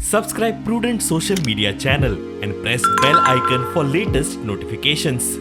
Subscribe Prudent social media channel and press bell icon for latest notifications.